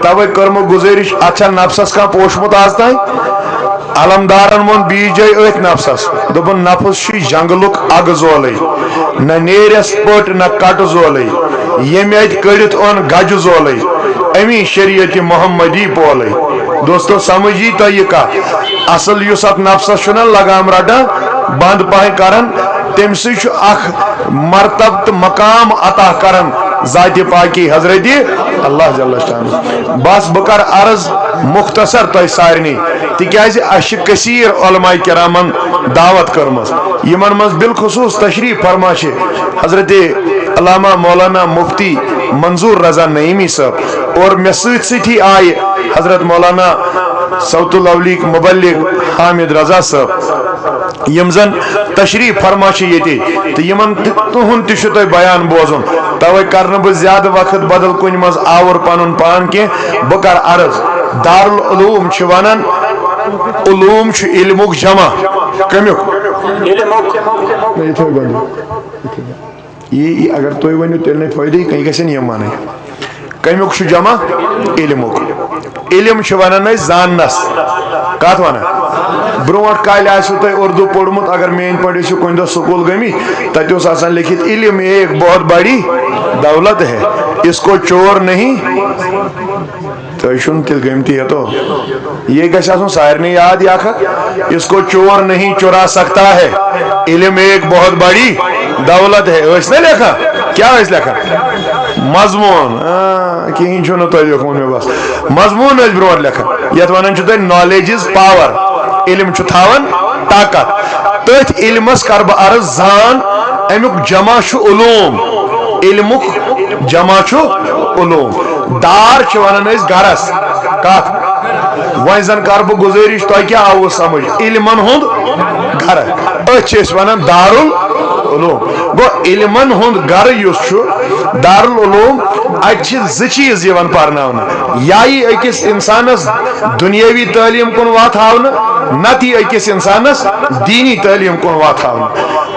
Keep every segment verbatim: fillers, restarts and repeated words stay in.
توے کٔرمٕژ گُزٲرِش، اتھ چھا نفسس کانٛہہ پوشمُت از تام؟ علمدارن ووٚن بیٚیِس جایہِ أتھۍ نفسس، دوٚپُن، نفس چھُ جنگلُک اگہٕ زولے، نہ نیرٮ۪س پٔٹ نہ کٹہٕ زولے، ییٚمہِ اتہِ کٔڑِتھ اوٚن گجہٕ زولے، امی شریعت محمدی پولے۔ دوستو، سمجھی تۄہہِ یہِ کتھ؟ اصل یُس اتھ نفسس چھُنہ لگام رٹان، بند پہن کران، تٔمۍ سٕے چھُ اکھ مرتب تہٕ مقام عطا کران ذاتِ پاکی حضرت اللہ جل شانہ۔ بس بہٕ کرٕ عرض مختصر تۄہہِ سارنٕے، تِکیازِ اسہِ چھِ کثیر علماء کرامن دعوت کٔرمٕژ، یِمن منٛز بالخصوص تشریف فرما چھِ حضرت علامہ مولانا مفتی منظور رضا نعیمی صٲب، اور مےٚ سۭتۍ سۭتی آیہِ حضرت مولانا صوت الاولیک مبلغ حامد رضا صٲب، یِم زن تشریف فرما چھِ ییٚتہِ، تہٕ یِمن تہِ، تُہُنٛد تہِ چھُ تۄہہِ بیان بوزُن۔ توے کرٕ نہٕ بہٕ زیادٕ وقت بدل کُنہِ منٛز آوُر پنُن پان کینٛہہ۔ بہٕ کرٕ عرض، دارالعلوم چھِ ونان، علوم چھُ علمُک جمع۔ کمیُک؟ نہ، یہِ تھٲیِو بنٛد۔ یی، یی، اگر تُہۍ ؤنِو، تیٚلہِ نَے فٲیدٕ، یہِ کَنہِ گژھن یِم وَنٕنۍ۔ کَمیُک چھُ جمع؟ علمُک۔ علم چھِ وَنان أسۍ زاننَس۔ کَتھ وَنان؟ برونٛٹھ کالہِ آسِوٕ تۄہہِ اُردو پوٚرمُت، اگر میٛٲنۍ پٲٹھۍ ٲسِو کُنہِ دۄہ سکوٗل گٔمٕتۍ، تَتہِ اوس آسان لیکھِتھ، علم ایک بہت بڑی دولت ہے، اس کو چور نہیں۔ تۄہہِ چھُنہٕ تیٚلہِ گٔمتی یوتو۔ یہِ گژھِ آسُن سارنٕے یاد یہِ اکھ اکھ۔ اس کو چور نہیں چرا سکتا ہے، علم ایک بہت بڑی دولت ہے۔ ٲسۍ نا لیکھان؟ کیٛاہ ٲسۍ لیکھان؟ مضموٗن۔ آ، کِہیٖنۍ چھُنہٕ تۄہہِ لیوٚکھمُت مےٚ بس۔ مضموٗن ٲسۍ برونٛٹھ لیکھان۔ یَتھ وَنان چھُ تۄہہِ knowledge is power۔ علم چھُ تھاوان طاقت۔ تٔتھۍ علمس کر بہٕ عرض زان، امیُک جمع چھُ علوم۔ علمُک جمع چھُ علوم۔ دار چھِ وَنان أسۍ گرس۔ کتھ؟ وۄنۍ زن کر بہٕ گُزٲرِش، تۄہہِ کیٛاہ آوٕ سمجھ؟ علمن ہُنٛد گرٕ۔ أتھۍ چھِ أسۍ وَنان دارالعلوم۔ گوٚو، علمن ہُنٛد گرٕ یُس چھُ دارالعلوم، اتہِ چھِ زٕ چیٖز یِوان پرناونہٕ۔ یا یی أکِس انسانس دُنیٲوی تعلیٖم کُن وتھ ہاونہٕ، نتہٕ یی أکِس انسانس دیٖنی تعلیٖم کُن وتھ ہاونہٕ۔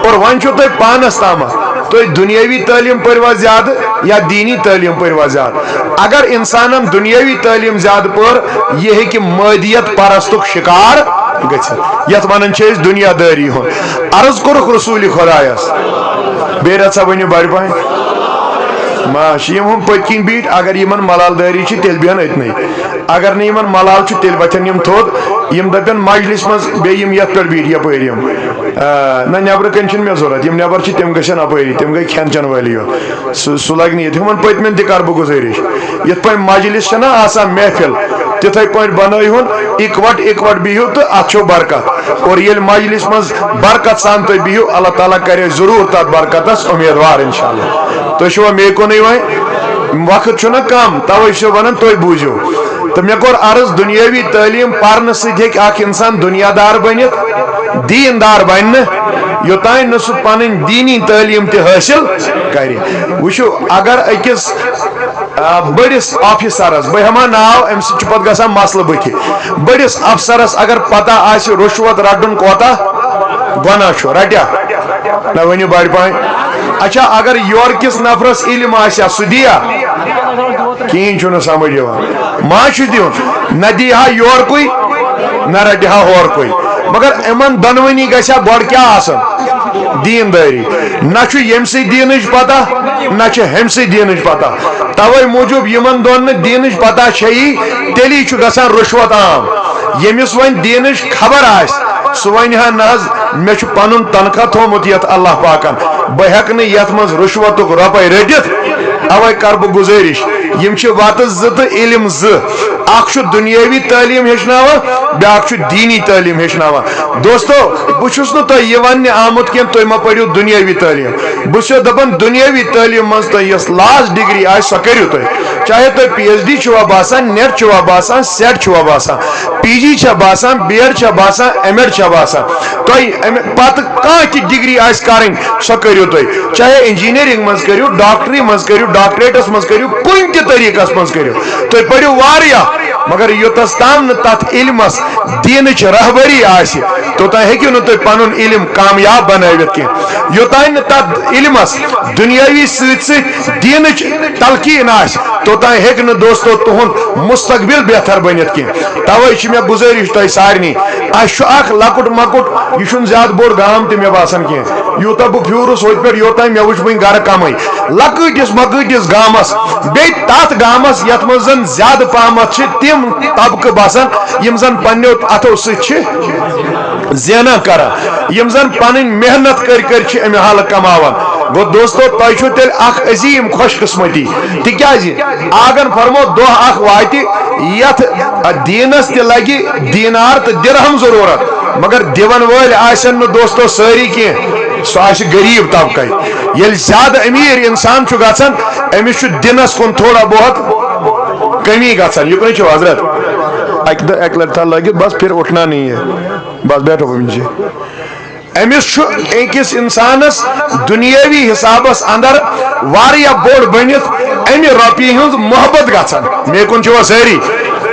اور وۄنۍ چھُو تۄہہِ پانس تامَتھ، تُہۍ دُنیٲوی تعلیٖم پٔروا زیادٕ یا دیٖنی تعلیٖم پٔروا زیادٕ۔ اگر انسانن دُنیٲوی تعلیٖم زیادٕ پٔر، یہِ ہیٚکہِ مٲدیت پرستُک شکار گٔژھِتھ، یتھ ونان چھِ أسۍ دُنیا دٲری ہُنٛد۔ عرض کوٚرُکھ رسوٗلِ خۄدایس، بیٚیہِ رژھا ؤنِو بڑِ پہن۔ ماش، یِم ہُم پٔتۍ کِنۍ بیٖٹھۍ، اگر یِمن ملال دٲری چھِ، تیٚلہِ بیٚہن أتنٕے۔ اگر نہٕ یِمن ملال چھُ، تیٚلہِ وۄتھن یِم تھوٚد، یِم دَپن مجلس منٛز بیٚیہِ یِم یَتھ پٮ۪ٹھ بیٖٹھۍ یَپٲرۍ یِم۔ آ، نہ، نٮ۪برٕ کَنۍ چھِنہٕ مےٚ ضوٚرَتھ، یِم نٮ۪بر چھِ تِم گژھن اَپٲری، تِم گٔے کھٮ۪ن چٮ۪ن وٲلی یوت۔ سُہ، سُہ لَگہِ نہٕ ییٚتہِ۔ ہُمن پٔتمٮ۪ن تہِ کَرٕ بہٕ گُزٲرِش، یِتھ پٲٹھۍ مجلس چھَنہ آسان محفل، تِتھَے پٲٹھۍ بَنٲیہُن، اِکوَٹ اِکوَٹ بِہِو تہٕ اَتھ چھو برکت۔ اور ییٚلہِ مجلس منٛز برکت سان تُہۍ بِہِو، اللہ تعالیٰ کَرِ ضروٗر تَتھ برکتَس اُمیدوار اِنشاءاللہ۔ تُہۍ چھِوا مے کُنُے وۄنۍ؟ وقت چھُنہ کم، توے چھُ ونان تُہۍ بوٗزِو۔ تہٕ مےٚ کوٚر عرض، دُنیٲوی تعلیٖم پرنہٕ سۭتۍ ہیٚکہِ اکھ انسان دُنیا دار بٔنِتھ، دیٖن دار بنہِ نہٕ، یوٚتانۍ نہٕ سُہ پنٕنۍ دیٖنی تعلیٖم تہِ حٲصِل کرِ۔ وٕچھِو، اگر أکِس، آ، بٔڑِس آفیسرس، بہٕ ہٮ۪مہٕ ہا ناو، امہِ سۭتۍ چھُ پتہٕ گژھان مسلہٕ بٕتھِ، بٔڑِس افسرس اگر پتہ آسہِ رُشوت رٹُن کوتاہ گۄناہ چھُ، رٹیا؟ نہ ؤنِو بڑِ پہن۔ اچھا، اگر یورٕ کِس نفرس علم آسہِ ہا، سُہ دِیا؟ کِہیٖنۍ چھُنہٕ سمجھ یِوان۔ ما چھُ دیُن؟ نہ دی ہا یورکُے، نہ رٹہِ ہا ہورکُے۔ مگر یِمن دۄنوٕنی گژھِ ہا گۄڈٕ کیٛاہ آسُن؟ دیٖندٲری۔ نہ چھُ ییٚمہِ سۭتۍ دیٖنٕچ پتہ، نہ چھِ ہُمہِ سۭتۍ دیٖنٕچ پتہ۔ توے موٗجوٗب یِمن دۄن نہٕ دیٖنٕچ پتہ چھیی، تیٚلی چھُ گژھان رُشوت عام۔ ییٚمِس وۄنۍ دیٖنٕچ خبر آسہِ، سُہ وَنہِ ہا، نہ حظ، مےٚ چھُ پَنُن تنخواہ تھوٚومُت یَتھ اللہ پاکَن، بہٕ ہٮ۪کہٕ نہٕ یَتھ منٛز رُشوَتُک رۄپَے رٔٹِتھ، اَوَے کَرٕ بہٕ گُزٲرِش، یِم چھِ وَتہٕ زٕ تہٕ علم زٕ، اَکھ چھُ دُنیٲوی تعلیٖم ہیٚچھناوان، بیٛاکھ چھُ دیٖنی تعلیٖم ہیٚچھناوان۔ دوستو، بہٕ چھُس نہٕ تۄہہِ یہِ وَننہِ آمُت کینٛہہ تُہۍ مہ پٔرِو دُنیٲوی تعلیٖم، بہٕ چھُسو دَپان دُنیٲوی تعلیٖم منٛز تۄہہِ یۄس last degree آسہِ سۄ کٔرِو تُہۍ، چاہے تۄہہِ پی ایچ ڈی چھُوا باسان، نیٹ چھُوا باسان، سیٹ چھُوا باسان، پی جی چھا باسان، بی ایڈ چھا باسان، ایم ایڈ چھا باسان، تۄہہِ امہِ پتہٕ کانٛہہ تہِ ڈگری آسہِ کرٕنۍ، سۄ کٔرِو تُہۍ۔ چاہے انجینئرنگ منٛز کٔرِو، ڈاکٹری منٛز کٔرِو، ڈاکٹریٹس منٛز کٔرِو، کُنہِ تہِ طریٖقس منٛز کٔرِو۔ تُہۍ پٔرِو واریاہ، مگر یوٚتس تام نہٕ تتھ علمس دینٕچ رہبری آسہِ، توٚتام ہیٚکِو نہٕ تُہۍ پنُن علم کامیاب بنٲوِتھ کینٛہہ۔ یوٚتام نہٕ تتھ علمس دُنیٲوی سۭتۍ سۭتۍ دینٕچ تلقین آسہِ، توٚتام ہیٚکہِ نہٕ، دوستو، تُہُنٛد مستقبل بہتر بٔنِتھ کینٛہہ۔ توے چھِ مےٚ گُزٲرِش تۄہہِ سارنٕے، اَسہِ چھُ اکھ لۄکُٹ مۄکُٹ، یہِ چھُنہٕ زیادٕ بوٚڑ گام تہِ مےٚ باسان کینٛہہ۔ یوٗتاہ بہٕ پھیوٗرُس ہوٚتہِ پٮ۪ٹھ، یوٚتام مےٚ وٕچھ وٕنہِ گرٕ کمٕے، لۄکٕٹِس مۄکٕٹِس گامس، بیٚیہِ تتھ گامس یتھ منٛز زن زیادٕ پہمتھ چھِ تِم طبقہٕ بسان، یِم زن پننیو اتھو سۭتۍ چھِ زینان کران، یِم زن پنٕنۍ محنت کٔرۍ کٔرۍ چھِ امہِ حالہٕ کماوان۔ گوٚو دوستو، تۄہہِ چھو تیٚلہِ اکھ عظیٖم خۄش قسمتی، تِکیازِ آگن فرمو دۄہ اکھ واتہِ یتھ دیٖنس تہِ لگہِ دینار تہٕ درہم ضروٗرت، مگر دِوان وٲلۍ آسن نہٕ دوستو سٲری کینٛہہ، سُہ آسہِ غریٖب طبقے۔ ییٚلہِ زیادٕ أمیٖر انسان چھُ گژھان، أمِس چھُ دِنس کُن تھوڑا بہت کمی گژھان۔ یہِ کُنُے چھُ حضرت، اکہِ دۄہ اکہِ لٹہِ تھا لٲگِتھ، بس پھر اٹھنا نہیں ہے، بس بیٹھو وۄنۍ جی۔ أمِس چھُ أکِس اِنسانَس دُنیٲوی حِسابَس اَندَر واریاہ بوٚڑ بٔنِتھ اَمہِ رۄپیہِ ہٕنٛز محبت گژھان۔ مےٚ کُن چھِوا سٲری؟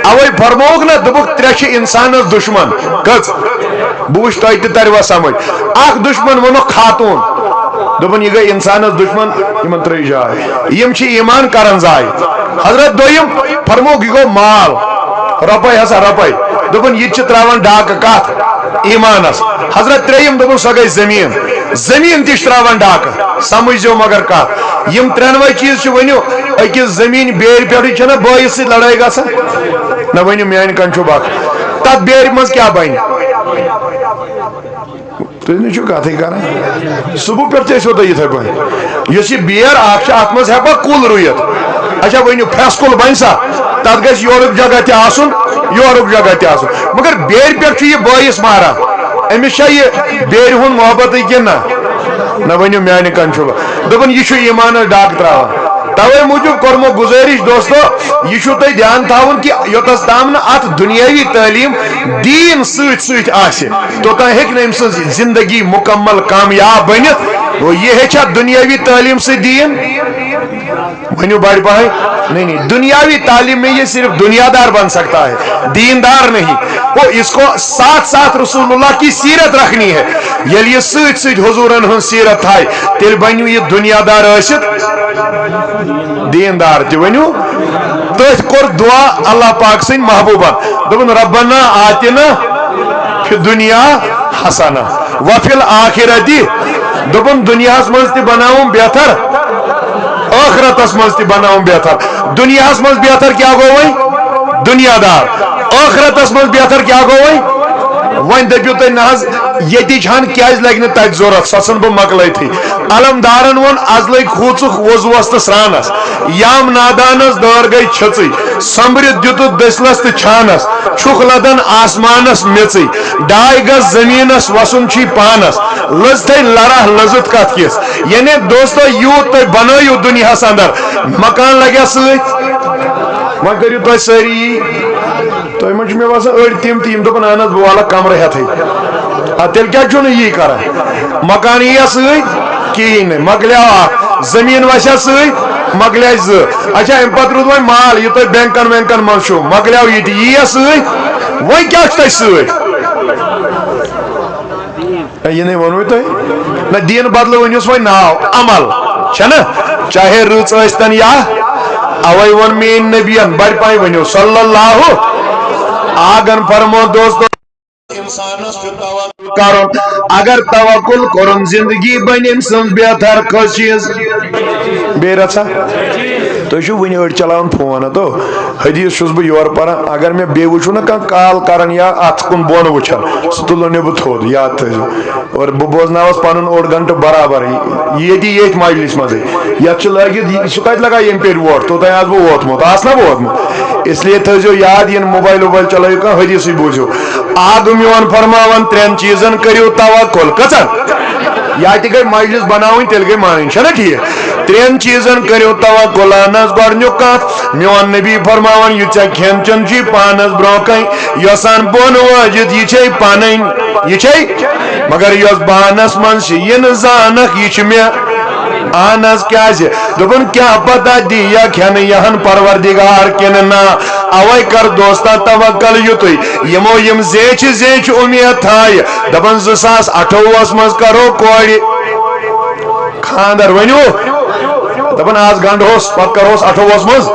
اَوَے فرمووُکھ نہ، دوٚپُکھ، ترٛےٚ چھِ اِنسانَس دُشمَن۔ کٔژ؟ بہٕ وٕچھ تۄہہِ تہِ تَرِوا سَمٕجھ۔ اَکھ دُشمَن ووٚنُکھ خاتوٗن، دوٚپُن، یہِ گٔے اِنسانَس دُشمَن، یِمَن ترٛٲیِو جاے۔ یِم چھِ ایٖمان کَران ضایع۔ حضرت دوٚیِم فرمووُکھ، یہِ گوٚو مال، رۄپَے ہسا رۄپَے۔ دوٚپُن، یہِ تہِ چھِ ترٛاوان ڈاکہٕ کَتھ؟ ایٖمانَس۔ حضرت ترٛیٚیِم دوٚپُن، سۄ گٔے زٔمیٖن۔ زٔمیٖن تہِ چھِ ترٛاوان ڈاکہٕ۔ سمجھزیو مگر کَتھ، یِم ترٛٮ۪نوَے چیٖز چھِ ؤنِو أکِس زٔمیٖن بیرِ پٮ۪ٹھٕے چھَنہ بٲیِس سۭتۍ لڑٲے گژھان؟ نہ ؤنِو میٛانہِ کَنہِ چھُ بَکھ۔ تَتھ بیرِ منٛز کیٛاہ بَنہِ؟ تُہۍ نہٕ چھِو کَتھٕے کَران۔ صُبحہٕ پٮ۪ٹھ تہِ ٲسِو تُہۍ یِتھَے پٲٹھۍ۔ یُس یہِ بیر اَکھ چھِ، اَتھ منٛز ہٮ۪کوا کُل رُوِتھ؟ اچھا، ؤنِو، پھرٛٮ۪س کُل بَنہِ سا؟ تَتھ گژھِ یورُک جگہ تہِ آسُن، یورُک جگہ تہِ آسُن۔ مگر بیرِ پٮ۪ٹھ چھُ یہِ بٲیِس ماران۔ أمِس چھا یہِ بیرِ ہُنٛد محبتٕے کِنہٕ نہ؟ نہ ؤنِو، میٛانہِ کَنہِ چھُ۔ دوٚپُن، یہِ چھُ ایٖمانَس ڈاکہٕ ترٛاوان۔ توے موٗجوٗب کوٚرمو گُزٲرِش، دوستو، یہِ چھُو تۄہہِ دھیان تھاوُن کہِ یوٚتَس تام نہٕ اَتھ دُنیٲوی تعلیٖم دیٖن سۭتۍ سۭتۍ آسہِ، توٚتام ہیٚکہِ نہٕ أمۍ سٕنٛز زِندگی مُکمل کامیاب بٔنِتھ۔ گوٚو، یہِ ہیٚچھا دُنیٲوی تعلیٖم سۭتۍ دیٖن؟ ؤنِو بڑِ پہن۔ نہیں، نہیں، دنیاوی تعلیم میں یہ صرف دنیا دار بن سکتا ہے، دیندار نہیں۔ وہ اس کو ساتھ ساتھ رسول اللہ کی سیرت رکھنی ہے۔ ییٚلہِ یہِ سۭتۍ سۭتۍ حضوٗرن ہٕنٛز سیرت تھایہِ، تیٚلہِ بنیو یہِ دنیا دار ٲسِتھ دیندار تہِ۔ ؤنِو، تٔتھۍ کوٚر دُعا اللہ پاک سٕنٛدۍ محبوٗبن، دوٚپُن، ربنا آتنا فی الدنیا حسنہ وفی الآخرتی۔ دوٚپُن، دُنیاہَس منٛز تہِ بناوُن بہتر، ٲخرتس منٛز تہِ بناوُن بہتر۔ دُنیاہَس منٛز بہتر کیٛاہ گوٚو وۄنۍ؟ دُنیا دار۔ ٲخرتس منٛز بہتر کیٛاہ گوٚو وۄنۍ؟ وۄنۍ دٔپِو تُہۍ، نہ حظ، ییٚتِچ ہن کیٛازِ لگہِ نہٕ تَتہِ ضوٚرتھ؟ سۄ ژھٕن بہٕ مۄکلٲیتھٕے۔ علمدارن ووٚن، ازلے کھوٗژُکھ وضوٗوس تہٕ سرٛانس، یام نادانس دٲر گٔے چھٔژٕے، سۄمبرِتھ دِتُتھ دٔسلس تہٕ چھانس، چھُکھ لدان آسمانس میژٕے، ڈاے گز زٔمیٖنس وسُن چھُے پانس، لٔژتھے لرہ لٔزٕتھ کتھ کِس۔ یعنی دوستو، یوٗت تُہۍ بنٲیِو دُنیاہس اندر، مکان لگیا سۭتۍ؟ وۄنۍ کٔرِو تُہۍ سٲری یی۔ تُہۍ ما چھِو مےٚ باسان أڑۍ تِم تہِ یِم دَپَن، اَہَن حظ، بہٕ والہٕ کَمرٕ ہٮ۪تھٕے۔ آ، تیٚلہِ کیٛازِ چھُو نہٕ یی کَران؟ مکان یِیا سۭتۍ؟ کِہیٖنۍ نہٕ، مۄکلیو اَکھ۔ زٔمیٖن وَسیا سۭتۍ؟ مۄکلیے زٕ۔ اچھا، اَمہِ پَتہٕ روٗد وۄنۍ مال، یہِ تۄہہِ بٮ۪نٛکَن وٮ۪نٛکَن منٛز چھُو، مۄکلیو یہِ تہِ، یِیا سۭتۍ؟ وۄنۍ کیٛاہ چھُ تۄہہِ سۭتۍ؟ ہے، یہِ نے ووٚنوُے تۄہہِ۔ نہ، دیٖن بدلہٕ ؤنِوس وۄنۍ ناو، عمل۔ چھَنہ؟ چاہے رٕژ ٲسۍتن یا، اوے ووٚن میٛٲنۍ نبیَن، بڑِ پایہِ ؤنِو، صلی اللہ۔ آگن فرمو دوستو۔ انسانس چھُ توکل کرُن۔ اگر توکل کوٚرُن، زندگی بنہِ أمۍ سٕنٛز بہتر۔ کٔژ چیٖز؟ بیٚیہِ رژھا؟ تُہۍ چھِو وٕنہِ أڑۍ چلاوان فون، ہتو؟ حدیث چھُس بہٕ یورٕ پران، اگر مےٚ بیٚیہِ وٕچھو نہ کانٛہہ کال کران یا اتھ کُن بۄن وٕچھان، سُہ تُلو نہٕ بہٕ تھوٚد، یاد تھٲیزیو۔ اور بہٕ بوزناوس پنُن اوٚڑ گنٹہٕ برابر ییٚتی، ییٚتھۍ مجلس منٛزٕے۔ یتھ چھُ لٲگِتھ، یہِ، سُہ کتہِ لگایہِ ییٚمہِ پھِرِ ووٹ؟ توٚتام آسہٕ بہٕ ووتمُت، آسہٕ نا ووتمُت؟ اس لیے تھٲیزیو یاد، یِن موبایل ووبایل چلٲیِو کانٛہہ، حدیثٕے بوٗزِو۔ آ گوٚو میون فرماوان ترٛٮ۪ن چیٖزن کٔرِو توکل۔ کٔژن؟ یا تہِ گٔے مجلس بناوٕنۍ، تیٚلہِ گٔے مانٕنۍ، چھےٚ نا ٹھیٖک؟ ترٛٮ۪ن چیٖزن کٔرِو توکل۔ اہن حظ، گۄڈٕنیُک کتھ، میون نبی فرماوان، یہِ ژےٚ کھٮ۪ن چٮ۪ن چھُے پانس برونٛہہ کنہِ، یۄس ان بۄن وٲجِتھ، یہِ چھے پنٕنۍ، یہِ چھے، مگر یۄس بانس منٛز چھِ، یہِ نہٕ زانکھ، یہِ چھِ مےٚ۔ اہن حظ، کیازِ؟ دوٚپُن، کیٛاہ پتہ دی یا کھٮ۪نہٕ یہن پروردگار کِنہٕ نہ؟ اوے کر دوستا توکل یُتُے، یِمو یِم زیچھِ زیچھِ اُمید تھایہِ، دپان، زٕ ساس اَٹھووُہس منٛز کرو کورِ خاندر۔ ؤنِو، دپان، آز گنڈہوس، پتہٕ کرہوس اَٹھووُہس منٛز۔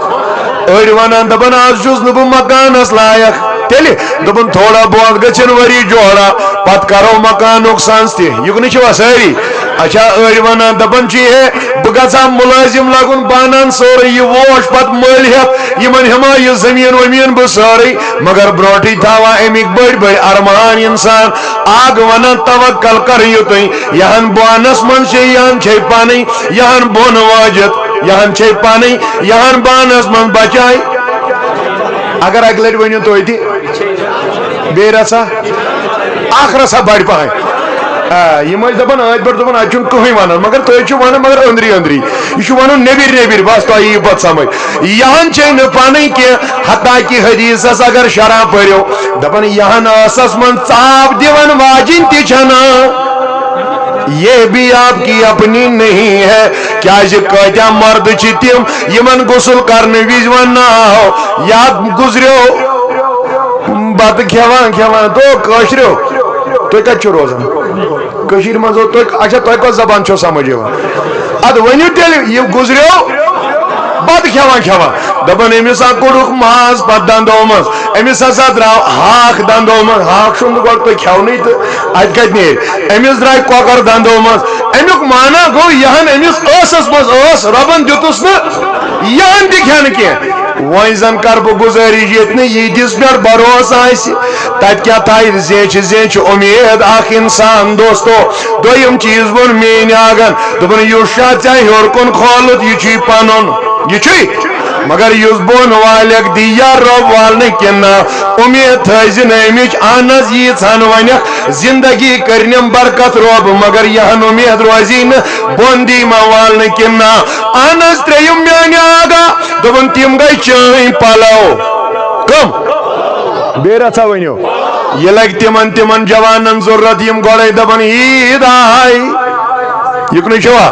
أڑۍ ونان، دپان، "از چھُس نہٕ بہٕ مکانس لایق۔" تیٚلہِ دوٚپُن، "تھوڑا بہت گٔژھِن ؤری جوڑا، پتہٕ کرو مکانُک سنٛز تہِ۔" یُکنہٕ چھِوا سٲری؟ اچھا، أڑۍ ونان، دپان چھِ، "ہے، بہٕ گژھٕ ہا مُلٲزِم لگُن، بہٕ انہٕ ہن سورُے یہِ ووش پتہٕ مٔلۍ ہٮ۪تھ، یِمن ہٮ۪مہٕ ہا یہِ زٔمیٖن ؤمیٖن بہٕ سٲرٕے، مگر برونٹھٕے تھاوٕ ہا اَمِکۍ بٔڑۍ بٔڑۍ ارمان اِنسان۔" اکھ ونان، "توکل کر یُتُے، یہِ ہن بانس منٛز چھے، یہِ ہن چھے پنٕنۍ، یہِ ہن بۄن وٲجِتھ، یہِ ہن چھے پنٕنۍ، یہِ ہن بانس منٛز بچاے۔" اگر اکہِ لٹہِ ؤنِو تُہۍ تہِ، بیٚیہِ رژھا، اکھ رژھا بڑِ پہن۔ آ، یِم ٲسۍ دپان، ٲدۍ پٮ۪ٹھ دوٚپُن، "اتہِ چھُنہٕ کٕہٕنۍ ونان، مگر تُہۍ چھِو ونان، مگر أنٛدری أنٛدری۔ یہِ چھُ ونان نیٚبِرۍ نیٚبِرۍ، بس تۄہہِ یِیہِ پتہٕ سمجھ۔ یہِ ہن چھے نہٕ پنٕنۍ کینٛہہ، حتیٰ کہِ حدیثس اگر شرح پٔرِو، دپان، یہِ ہن ٲسس منٛز ژاپ دِوان واجِنۍ تہِ چھنہٕ۔ یہ بھی آپ کی اپنی نہیں ہے۔" کیازِ کٲتیاہ مرد چھِ تِم، یِمن غسل کرنہٕ وِزِ ونناو، یا گُزریو بتہٕ کھٮ۪وان کھٮ۪وان، تو کٲشریو، تُہۍ کتہِ چھِو روزان؟ کٔشیٖرِ منٛز ہو تُہۍ، اچھا، تۄہہِ کۄس زبان چھو سمجھ یِوان؟ ادٕ ؤنِو تیٚلہِ، یہِ گُزریو بتہٕ کھٮ۪وان کھٮ۪وان، دپان، أمِس ہا کوٚڑُکھ ماز پتہٕ دندو منٛز، أمِس ہسا درٛاو ہاکھ دندو منٛز۔ ہاکھ چھُنہٕ گۄڈٕ تُہۍ کھٮ۪ونٕے تہٕ اتہِ کتہِ نیرِ؟ أمِس درٛاے کۄکر دندو منٛز۔ امیُک معنی گوٚو، یہِ ہن أمِس ٲسس منٛز ٲس، رۄبن دیُتُس نہٕ یہِ ہن تہِ کھٮ۪نہٕ کینٛہہ۔ وۄنۍ زن کرٕ بہٕ گُزٲرِش، ییٚتہِ نہٕ ییٖتِس پٮ۪ٹھ بھروسہٕ آسہِ، تتہِ کیٛاہ تھایہِ؟ زینچہِ زینچہِ اُمید اکھ انسان، دوستو۔ دوٚیِم چیٖز ووٚن میٛٲنۍ آگن، دوٚپُن، "یُس شاہ ژےٚ ہیوٚر کُن کھولُت، یہِ چھُے پنُن، یہِ چھُے، مگر یُس بۄن والٮ۪کھ دی یا رۄب والنہٕ کِنہٕ نہ، اُمید تھٲیزِ نہٕ امِچ، اہن حظ، ییٖژ ہن ونٮ۪کھ، زندگی کٔرنٮ۪م برکت رۄب، مگر یہِ ہن اُمید روزی نہٕ بۄن دی ما والنہٕ کِنہٕ نہ۔" اہن حظ، ترٛیٚیِم میٛانہِ آگا، دوٚپُن، "تِم گٔے چٲنۍ پلو۔" کم؟ بیٚیہِ رژھا ؤنِو۔ یہِ لگہِ تِمن، تِمن جوانن ضروٗرت، یِم گۄڈے دپن، "عیٖد آے۔" یُکنُے چھُوا؟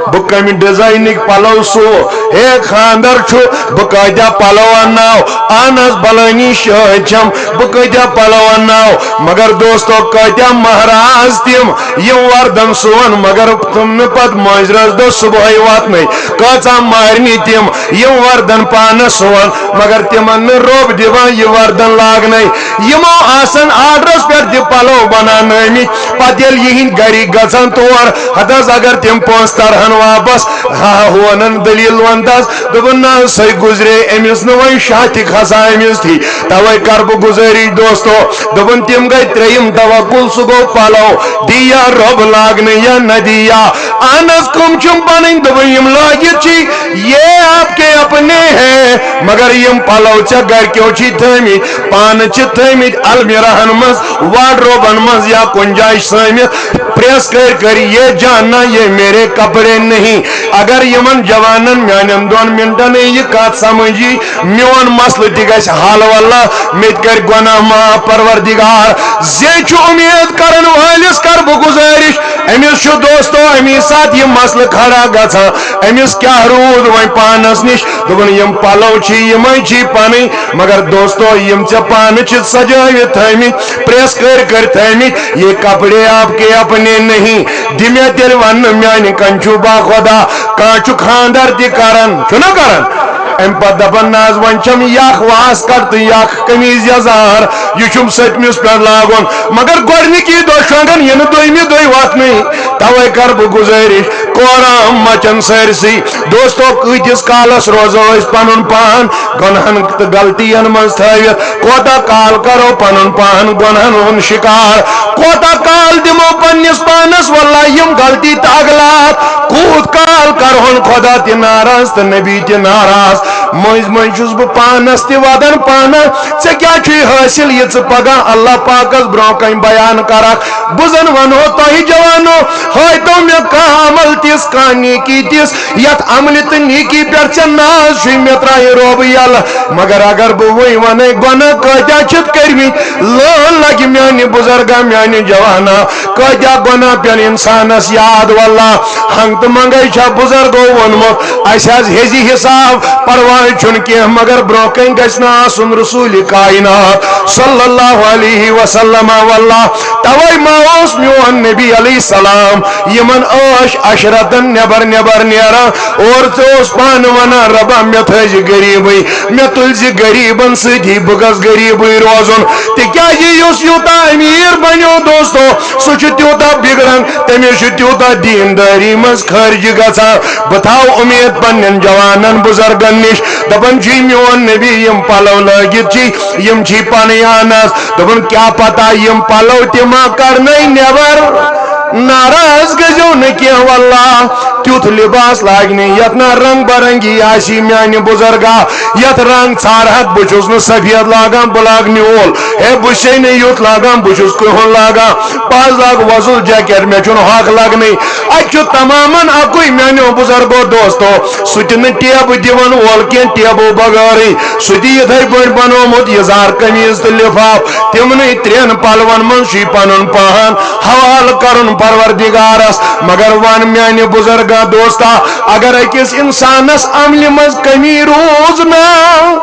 بہٕ کمہِ ڈیزاینٕکۍ پلو سُوٕ؟ ہے، خاندر چھُ، بہٕ کٲتیٛاہ پلو انناو؟ اہن حظ، بلٲنی شٲدۍ چھم، بہٕ کٲتیٛاہ پلو انناو؟ مگر دوستو، کٲتیٛاہ مہراز تِم، یِم وردن سُوان، مگر تِم نہٕ پتہٕ مٲنٛزِ رٲژ دۄہ صبحٲے واتنٕے۔ کۭژاہ مہرنہِ تِم، یِم وردن پانس سُوان، مگر تِمن نہٕ رۄب دِوان یہِ وردن لاگنَے۔ یِمو آسن آرڈرس پٮ۪ٹھ تہِ پلو بناونٲومٕتۍ، پتہٕ ییٚلہِ یِہِنٛدۍ گرِکۍ گژھن تور، ہتہٕ حظ اگر تِم پونٛسہٕ ترہن واپس، ہا ہونن دٔلیٖل ونتس، دوٚپُن، "نہ، سۄے گُزرے أمِس نہٕ وۄنۍ شاہ تہِ کھسان أمِس تھی۔" توے کر بہٕ گُزٲرِش دوستو، دوٚپُن، "تِم گٔے ترٛیٚیِم توکل، سُہ گوٚو پلو، دی یا رۄب لاگنہٕ یا نہ دی یا۔" اہن حظ، کٕم چھِم پنٕنۍ؟ دوٚپُن، "یِم لٲگِتھ چھی، یہ آپ کے اپنے ہیں، مگر یِم پلو ژےٚ گرِکیو چھی تھٲمٕتۍ، پانہٕ چھِ تھٲمٕتۍ المیراہن منٛز، وارڈروبن منٛز یا کُنہِ جایہِ سٲمِتھ، پریس کٔرۍ کٔرۍ، یہ جاننا یہ میرے کپڑے نہیں۔" اگر یِمن جوانن میانٮ۪ن دۄن منٹن یہِ کتھ سمجھی، میون مسلہٕ تہِ گژھِ حل، واللہ مےٚ تہِ کرِ گۄناہ معاف پروردگار۔ زِ چھُ اُمید کرن وٲلِس کر بہٕ گُزٲرِش، أمِس چھُ دوستو اَمی ساتہٕ یہِ مسلہٕ کھڑا گژھان، أمِس کیٛاہ روٗد وۄنۍ پانس نِش؟ دوٚپُن، یِم پلو چھِ یِمے چھِ پنٕنۍ، مگر دوستو، یِم ژےٚ پانہٕ چھِ سجٲوِتھ تھٲومٕتۍ، پریس کٔرۍ کٔرۍ تھٲومٕتۍ، یہ کپڑے آپ کے اپنے نہیں۔ دِ مےٚ تیٚلہِ وننہٕ، میانہِ کنہِ چھُ با خۄدا، کانٛہہ چھُ خاندر تہِ کران، چھُنہ کران؟ امہِ پتہٕ دپان، نہ حظ، وۄنۍ چھم یخ واس کٹ تہٕ یخ قمیٖض یزار، یہِ چھُم سٔتمِس پٮ۪ٹھ لاگُن، مگر گۄڈنِکی دۄہ شۄنٛگان یِنہٕ دوٚیمہِ دۄہہِ وۄتھنٕے۔ توے کر بہٕ گُزٲرِش، قرآن مچن سٲرسٕے۔ دوستو، کۭتِس کالس روزو أسۍ پنُن پان گۄنہن تہٕ غلطین منٛز تھٲوِتھ؟ کوتاہ کال کرو پنُن پان گۄنہن ہُنٛد شکار؟ کوتاہ کال دِمو پننِس پانس، واللہ، یِم غلطی تہٕ اغلاط؟ کوٗت کال کرہون خۄدا تہِ ناراض تہٕ نبی تہِ ناراض؟ مٔنٛزۍ مٔنٛزۍ چھُس بہٕ پانس تہِ ودان، پانس، ژےٚ کیٛاہ چھُے حٲصِل یہِ ژٕ پگاہ اللہ پاکس برونٛہہ کنہِ بیان کرکھ؟ بہٕ زن ونہو تۄہہِ جوانو، ہٲوتو مےٚ کانٛہہ عمل تِژھ، کانٛہہ نیکی تِژھ، یتھ عملہِ تہٕ نیکی پٮ۪ٹھ ژےٚ ناز چھُے، مےٚ ترایہِ رۄب یلہٕ۔ مگر اگر بہٕ وۄنۍ ونَے، گۄناہ کٲتیٛاہ چھِتھ کٔرمٕتۍ، لٲن لگہِ میانہِ بزرگا، میانہِ جوانا، کٲتیٛاہ گۄناہ پٮ۪ن انسانس یاد۔ واللہ، ہنگ تہٕ منگے چھا بزرگو ووٚنمُت، اسہِ حظ ہیزِ حساب، پرواہ چھُنہٕ کینٛہہ، مگر برونٛہہ کنہِ گژھِ نہٕ آسُن رسول کائنات صلی اللہ علیہ وسلم۔ واللہ، توے ما اوس میون نبی علیہ السلام یِمن ٲش عشرتن نٮ۪بر نٮ۪بر نیران اور ژےٚ اوس پانہٕ ونان، "ربا، مےٚ تھٲیزِ غریبٕے، مےٚ تُلزِ غریبن سۭتی، بہٕ گژھٕ غریبٕے روزُن"۔ تِکیازِ یُس یوٗتاہ امیر بنیو دوستو، سُہ چھُ تیوٗتاہ بگڑان، تٔمِس چھُ تیوٗتاہ دیندٲری منٛز خرچ گژھان۔ بہٕ تھاو امید پننٮ۪ن جوانن بزرگن نِش، دپان چھُ، میون نبی یِم پلو لٲگِتھ چھِ، یِم چھِ پنٕنۍ انس۔ دوٚپُن، کیٛاہ پتہ یِم پلو تہِ ما کرنَے نٮ۪بر؟ ناراض گٔژھِو نہٕ کینٛہہ، واللہ، تیُتھ لباس لاگہِ نہٕ یتھ نہ رنگ برنگی آسی میانہِ بزرگا، یتھ رنگ ژھارہکھ، بہٕ چھُس نہٕ سفید لاگان، بہٕ لاگہٕ نیوٗل۔ ہے، بہٕ چھُسے نہٕ یُتھ لاگان، بہٕ چھُس کرٛہُن لاگان، بہٕ حظ لاگہٕ وۄزُل جیکٹ، مےٚ چھُنہٕ حق لگنٕے۔ اتہِ چھُ تمامن اکُے میانیو بزرگو دوستو، سُہ تہِ نہٕ ٹیبہٕ دِوان وول کینٛہہ، ٹیبو بغٲرٕے۔ سُہ تہِ یِتھے پٲٹھۍ بنومُت یزار قمیٖض تہٕ لفاف، تِمنٕے ترٛٮ۪ن پلون منٛز چھُ یہِ پنُن پان حوالہٕ کرُن پروردگارس۔ مگر ون میانہِ بزرگا دوستا، اگر أکِس انسانس عملہِ منٛز کمی روٗز نا،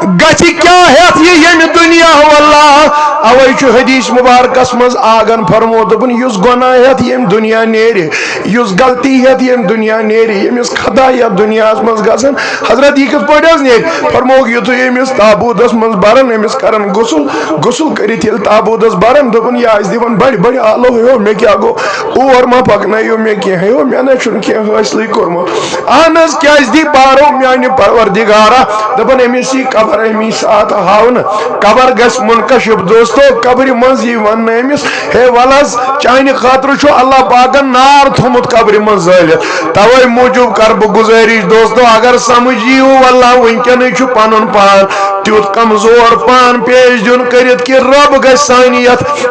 گژھِ کیٛاہ ہٮ۪تھ یہِ ییٚمہِ دُنیا؟ واللہ، اوے چھُ حدیث مبارکس منٛز آگن فرموو، دوٚپُن، یُس گۄناہ ہٮ۪تھ ییٚمہِ دُنیا نیرِ، یُس غلطی ہٮ۪تھ ییٚمہِ دُنیا نیرِ، ییٚمِس خطا یتھ دُنیاہس منٛز گژھن، حضرت، یہِ کِتھ پٲٹھۍ حظ نیرِ؟ فرمووُکھ، یُتھُے أمِس تابوٗتس منٛز برن، أمِس کرن غسل، غسل کٔرِتھ ییٚلہِ تابوٗتس برن، دوٚپُن، یہِ آسہِ دِوان بڑِ بڑِ آلو، ہیو، مےٚ کیٛاہ گوٚو؟ اور ما پکنٲیِو مےٚ کینٛہہ، ہیو، مےٚ نہ چھُنہٕ کینٛہہ حٲصلٕے کوٚرمُت۔ اہن حظ، کیٛازِ دی بارو میانہِ پروردگارا؟ دپان، أمِس یی قبر امی ساتہٕ ہاونہٕ، قبر گژھِ منکشف۔ دوستو، قبرِ منٛز یی وننہٕ أمِس، ہے ول حظ، چانہِ خٲطرٕ چھُ اللہ پاکن نار تھوٚمُت قبرِ منٛز زٲلِتھ۔ توے موٗجوٗب کرٕ بہٕ گُزٲرِش دوستو، اگر سمجھ یِیِو، واللہ وٕنکیٚنٕے چھُ پنُن پان تیُتھ کمزور پان پیش دیُن کٔرِتھ کہِ رب گژھِ سانہِ یتھ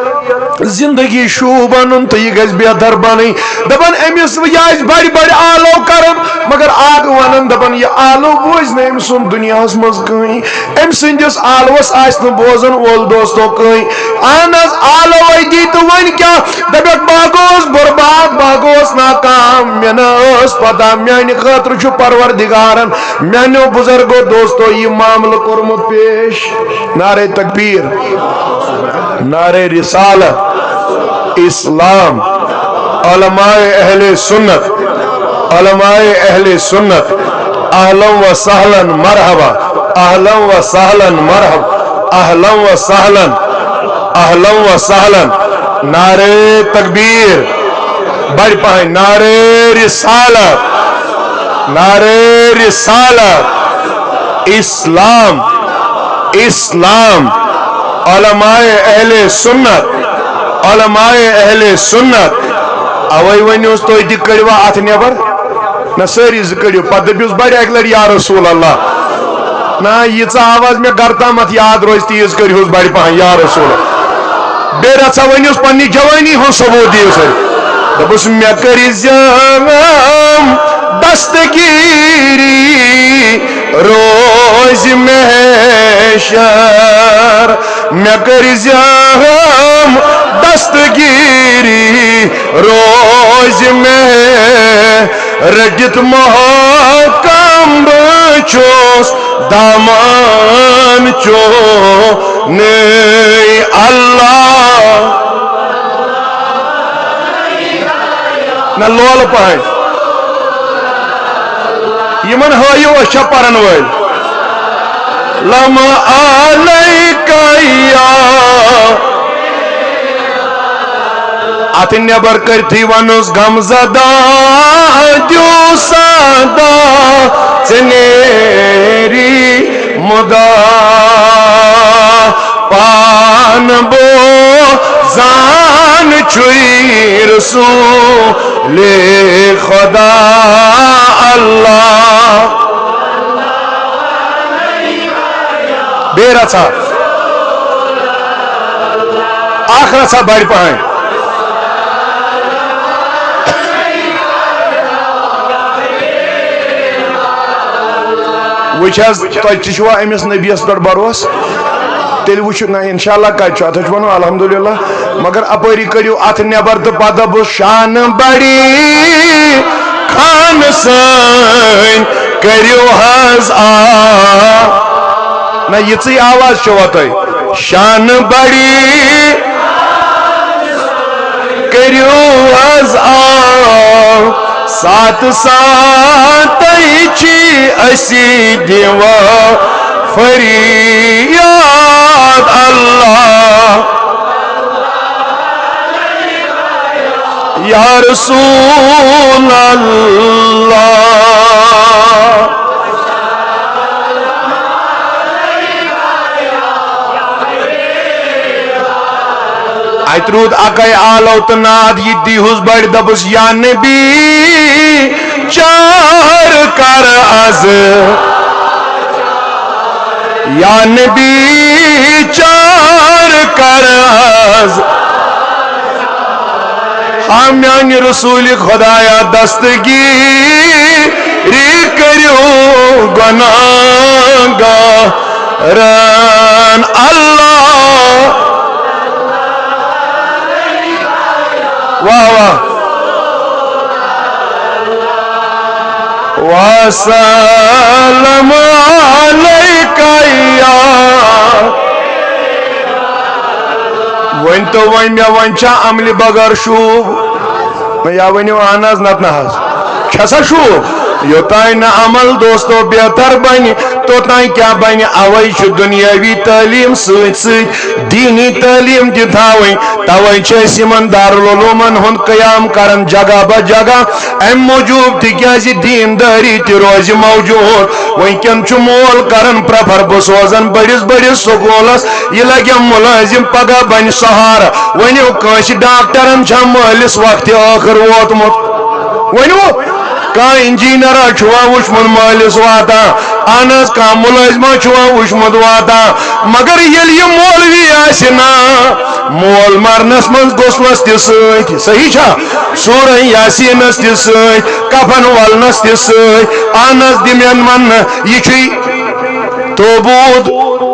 زندگی شوٗب انُن تہٕ یہِ گژھِ بہتر بنٕنۍ۔ دپان أمِس یہِ آسہِ بڑِ بڑِ آلو کران، مگر اکھ ونان دپان یہِ آلو بوزِ نہٕ أمۍ سُنٛد دُنیاہس منٛز کٕہٕنۍ۔ أمۍ سٕنٛدِس آلوس آسہِ نہٕ بوزن وول دوستو کٕہٕنۍ۔ اہن حظ، آلو أتی تہٕ وۄنۍ کیٛاہ؟ دپکھ، بہٕ ہا گوس برباد، بہٕ ہا گوس ناکام، مےٚ نہ ٲس پتہ میانہِ خٲطرٕ چھُ پروردگارن میانیو بزرگو دوستو یہِ معاملہٕ کوٚرمُت پیش۔ نعرہ تکبیر، نعرہ رسالت، اسلام، علماء اہل سنت، علماء اہل سنت، اہلا و سہلا، مرحبا، اہلا و سہلا، مرحبا، اہلا و سہلا، اہلا و سہلا۔ نعرہ تکبیر، بڑ پہن، نعرہ رسالت، نعرہ رسالت، اسلام، اسلام، علماء اہل سنت، علماء اہل سنت۔ اوے ؤنِوس تُہۍ تہِ کٔڑِوا اتھ نٮ۪بر؟ نہ، سٲری زٕ کٔڑِو۔ پتہٕ دٔپِوس بڑِ اکہِ لٹہِ، یا رسول اللہ۔ نہ، ییٖژاہ آواز مےٚ گرٕ تامتھ یاد روزِ، تیٖژ کٔرِہُس بڑِ پہن، یا رسول اللہ۔ بیٚیہِ رژھا ؤنِوس پننہِ جوانی ہُنٛد ثبوت دِیِو سا۔ دوٚپُس، مےٚ کٔرۍ زیام دستگیٖری روزِ محشر، مےٚ کٔرۍ زیام دستگیٖری روزِ محشر۔ رٔٹِتھ محکم بہٕ چھُس دامان چونُے اللہ۔ نہ لولہٕ پہن۔ یِمن ہٲیِو، أسۍ چھا پرن وٲلۍ؟ لم علیک یا۔ اتھ نٮ۪بر کٔرتھٕے ونُس غم زدہ دیو صدا ژٕ نیری مدا۔ پان بوزان چھُے رسول خدا اللہ۔ بیٚیہِ رژھا، اکھ رژھا بڑِ پہن۔ وٕچھ حظ، تۄہہِ تہِ چھُوا أمِس نبیَس پٮ۪ٹھ بھروسہٕ؟ تیٚلہِ وٕچھِو نہ، انشاءاللہ کتہِ چھُ، اتھ حظ چھُ ونُن الحمدللہ۔ مگر اپٲری کٔڑِو اتھ نٮ۪بر تہٕ پتہٕ دپُس، شان بڑی خان سٲنۍ کٔرِو حظ آ، نہ، یِژٕے آواز چھوا تۄہہِ؟ شانہٕ بڑی کٔرِو حظ آ، ساتہٕ ساتَے چھِ أسی دِوان فریاد، اللہ یا رسول اللہ۔ اتہِ روٗد اکے آلو تہٕ ناد، یہِ دیٖہُس بڑِ، دوٚپُس، یا نبی، چار کر از، یا نبی، چار کر از۔ ہا میانہِ رسول خدایا، دستگیری کٔرِو گناہگارن۔ اللہ، واہ واہ۔ وسلم علیک یا۔ ؤنۍ تو وۄنۍ مےٚ، وۄنۍ چھا عملہِ بغٲر شوٗب؟ یا ؤنِو اہن حظ، نتہٕ نہ حظ۔ چھا سا شوٗب؟ یوٚتانۍ نہٕ عمل دوستو بہتر بنہِ، توٚتانۍ کیٛاہ بنہِ؟ اوے چھُ دُنیٲوی تعلیٖم سۭتۍ سۭتۍ دیٖنی تعلیٖم تہِ تھاوٕنۍ۔ توے چھِ أسۍ یِمن دارالعلومن ہُنٛد قیام کران جگہ بہ جگہ، امہِ موٗجوٗب تِکیازِ دیٖندٲری تہِ روزِ موجود۔ وٕنکیٚن چھُ مول کران پریفر، بہٕ سوزن بٔڑِس بٔڑِس سکوٗلس، یہِ لگٮ۪م مُلٲزِم، پگاہ بنہِ سہارٕ۔ ؤنِو، کٲنٛسہِ ڈاکٹرن چھا مٲلِس وقتِ ٲخٕر ووتمُت؟ ؤنِو، کانٛہہ انجینئرا چھُوا وُچھمُت مٲلِس واتان؟ اہن حظ، کانٛہہ مُلٲزِما چھُوا وُچھمُت واتان؟ مگر ییٚلہِ یہِ مولوی آسہِ نا، مول مرنس منٛز غسلس تہِ سۭتۍ، صحیح چھا؟ سورہ یاسینس تہِ سۭتۍ، کفن ولنس تہِ سۭتۍ۔ اہن حظ، دِمین وننہٕ، یہِ چھُے توبوٗد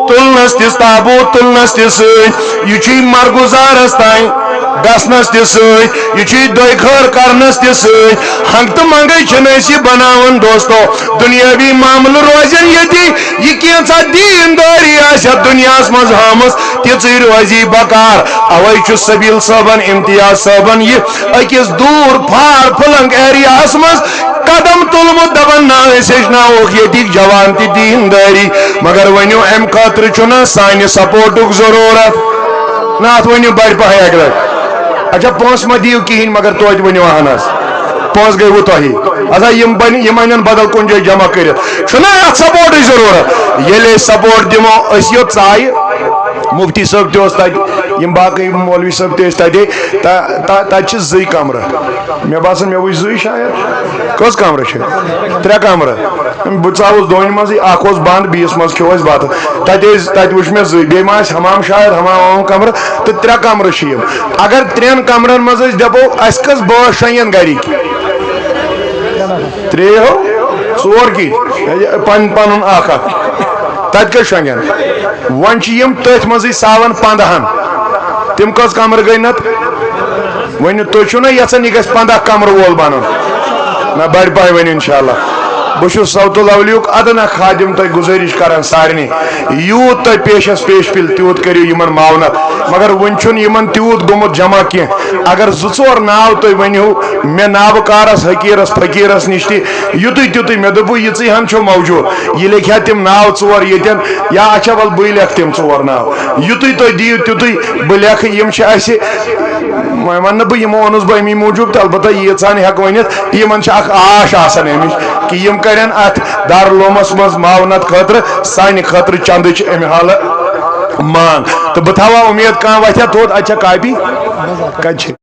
تُلنس تہِ، تابوٗت تُلنس تہِ سۭتۍ، یہِ چھُے مرگُزارس تام گژھنس تہِ سۭتۍ، یہِ چھُے دۄیہِ خٲر کرنس تہِ سۭتۍ۔ ہنٛگتہٕ منٛگے چھِنہٕ أسۍ یہِ بناوان دوستو۔ دُنیٲوی معاملہٕ روزن ییٚتی، یہِ کینٛژھا دیٖندٲری آسہِ اتھ دُنیاہس منٛز ہٲمٕژ، تِژٕے روزی بکار۔ اوے چھُ سبیل صٲبن، امتیاز صٲبن یہِ أکِس دوٗر فار فلنگ ایریاہس منٛز قدم تُلمُت، دپان، نہ، أسۍ ہیٚچھناووکھ ییٚتِکۍ جوان تہِ دیٖندٲری۔ مگر ؤنِو، امہِ خٲطرٕ چھُنہ سانہِ سپورٹُک ضروٗرت؟ نہ، اتھ ؤنِو بڑِ پہے اکہِ لٹہِ۔ اچھا، پونٛسہٕ مہ دِیِو کِہیٖنۍ، مگر توتہِ ؤنِو اہن حظ۔ پونٛسہٕ گٔیوٕ تۄہی۔ اچھا، یِم بنہِ، یِم انن بدل کُنہِ جایہِ جمع کٔرِتھ۔ چھُنہ اتھ سپورٹٕچ ضروٗرت؟ ییٚلہِ أسۍ سپورٹ دِمو، أسۍ یوت ژایہِ، مفتی صٲب تہِ اوس تتہِ، یِم باقٕے مولوی صٲب تہِ ٲسۍ تتہِ، تہ-، تہ-، تتہِ چھِ زٕے کمرٕ۔ مےٚ باسان، مےٚ وٕچھ زٕے شاید۔ کٔژ کمرٕ چھِ؟ ترٛےٚ کمرٕ۔ بہٕ ژاوُس دۄنۍ منٛزٕے، اکھ اوس بنٛد، بیٚیِس منٛز کھیوٚو اَسہِ بتہٕ۔ تَتہِ ٲسۍ، تَتہِ وٕچھ مےٚ زٕے۔ بیٚیہِ ما آسہِ حمام شاید، حمام ومام کمرٕ، تہٕ ترٛےٚ کمرٕ چھِ یِم۔ اگر ترٛٮ۪ن کمرن منٛز أسۍ دَپو، اَسہِ کٔژ بٲژ شۄنٛگن گرِکۍ؟ ترٛےٚ ہو؟ ژور کِتھ؟ پن-، پنُن اکھ اکھ۔ تَتہِ کٔژ شۄنٛگن؟ وۄنۍ چھِ یِم تٔتھۍ منٛزٕے ساون پنٛدہن۔ تِم کٔژ کمرٕ گٔے نتہٕ؟ ؤنِو، تُہۍ چھِو نا یژھان یہِ گژھِ پنٛداہ کمرٕ وول بنُن؟ نہ، بڑِ پاے ؤنِو انشاءاللہ۔ بہٕ چھُس صوت الاولیُک ادنا خادم، تۄہہِ گُزٲرِش کران سارنٕے، یوٗت تۄہہِ پیشس پیش پِلہِ، تیوٗت کٔرِو یِمن معاونت۔ مگر وُنہِ چھُنہٕ یِمن تیوٗت گوٚمُت جمع کینٛہہ۔ اگر زٕ ژور ناو تُہۍ ؤنِو مےٚ، نابہٕ کارس، حقیٖرس، فقیٖرس نِش تہِ، یُتُے تیُتُے، مےٚ دوٚپوُ، یِژٕے ہن چھو موجود۔ یہِ لیکھِ ہا تِم ناو ژور ییٚتٮ۪ن، یا اچھا، ول، بٕے لیکھٕ تِم ژور ناو۔ یُتُے تُہۍ دِیِو، تیُتُے بہٕ لیکھٕ۔ یِم چھِ اَسہِ، وۄنۍ وَنہٕ نہٕ بہٕ، یِمو اوٚنُس بہٕ اَمی موٗجوٗب تہٕ البتہ ییٖژہن ہٮ۪کہٕ ؤنِتھ، یِمن چھِ اکھ آش آسان اَمِچ کہِ یِم کَرن اَتھ دارالعلومس منٛز معاونت خٲطرٕ، سانہِ خٲطرٕ چندٕچ اَمہِ حالہٕ منٛگ۔ تہٕ بہٕ تھاوٕ ہا اُمید، کانٛہہ وَتھِ ہا تھوٚد۔ اَتہِ چھا کاپی؟ کَتہِ چھِ؟